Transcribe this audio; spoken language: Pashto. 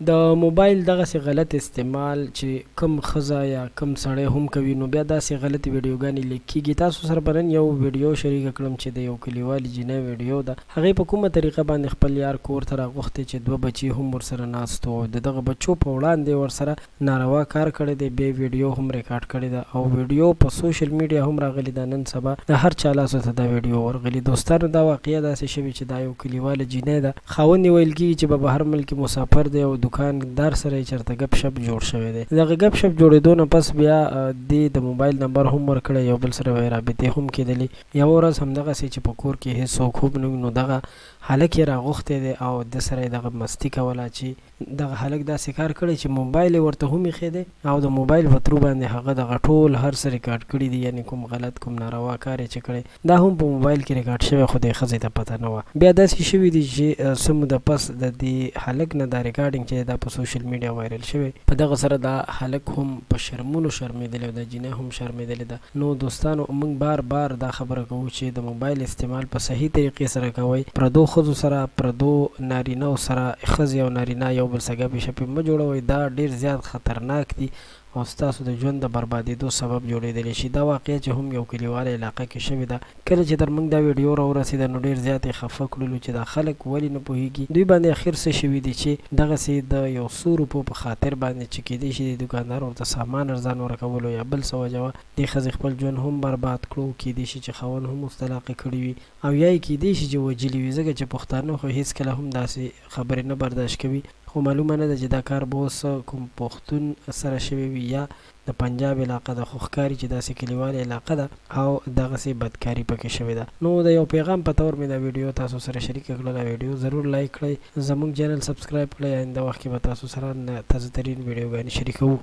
د موبایل دغسې غلط استعمال چې کوم ښځه یا کوم سړی هم کوي نو بیا داسې غلطې ویډیوګانې لیک کیږي. تاسو سره به نن یو ویډیو شریکه کړم چې د یو کلیوالي جینۍ ویډیو ده. هغې په کومه طریقه باندې خپل یار کور ته راغوښتی چې دوه بچي هم ورسره ناست وو او د دغه بچو په وړاندې ورسره ناروا کار کړی دی. بیا یې ویډیو هم ریکارډ کړې ده او ویډیو په سوشل میډیا هم راغلې ده. نن سبا د هر چا لاسو ته دا ویډیو ورغلي. دوستانو دا واقعه داسې شوې چې دا یو کلیواله جینۍ ده. خاوند یې ویل کیږي چې په بهر ملک کې مسافر دی او دوکان دار سره یې چرته ګپ شپ جوړ شوی دی. د دغه ګپ شپ جوړیدو نه پس بیا دې د موبایل نمبر هم ورکړی، یو بل سره به یې رابطې هم کیدلې. یوه ورځ همدغسې چې په کور کې هیڅوک هم نه وي نو دغه هلک یې راغوښتی دی او ده سره یې دغه مستي کوله چې دغه هلک داسې کار کړی چې موبایل یې ورته هم ایښی دی او د موبایل په ترو باندې هغه دغه ټول هر څه ریکارډ کړي دي، یعنې کوم غلط کوم ناروا کار یې چې کړی دا هم په موبایل کې ریکارډ شوی خو دې ښځې ته پته نه وه. بیا داسې شوي دي چې څه موده پس د دې هلک نه دا ریکارډینګ چې دی دا په سوشل میډیا وایرل شوی، په دغه سره دا هلک هم په شرمونو شرمیدلی او دا جینۍ هم شرمیدلې ده. نو دوستانو موږ بار بار دا خبره کوو چې د موبایل استعمال په صحیح طریقې سره کوئ، پردو ښځو سره، پردو نارینه و سره، ښځې او نارینه یو بل سره ګپې شپې مه جوړوئ، دا ډیر زیات خطرناک دي او ستاسو د ژوند د بربادیدو سبب جوړیدلی شي. دا واقعه چې هم یو کلیواله علاقه کې شوې ده، کله چې تر موږ دا ویډیو راورسیده نو ډیر زیات یې خفه کړلو چې دا خلک ولې نه پوهیږي دوی باندې اخر څه شوي دي چې دغسې د یو څو روپو په خاطر باندې چې کیدای شي دې دوکاندار ورته سامان ارزان ورکولو یا بل څه وجه وه دې ښځې خپل ژوند هم برباد کړو، کیدای شي چې خاوند هم اوس طلاقه کړي وي او یا یې کیدای شي چې وژلي وي ځکه چې پښتانه خو هیڅکله هم داسې خبرې نه برداشت کوي خو معلومه نه ده چې دا کار به اوس کوم پښتون سره شوی وي یا د پنجاب علاقه ده خو ښکاري چې داسې کلیواله علاقه ده او دغسې بدکاري پکې شوې ده نو د یو پیغام په طور مې دا ویډیو تاسو سره شریکه کړله ویډیو ضرور لایک کړئ زموږ چینل سبسکرایب کړئ آینده وخت کې به تاسو سره تازه ترین ویډیوګانې شریکوو.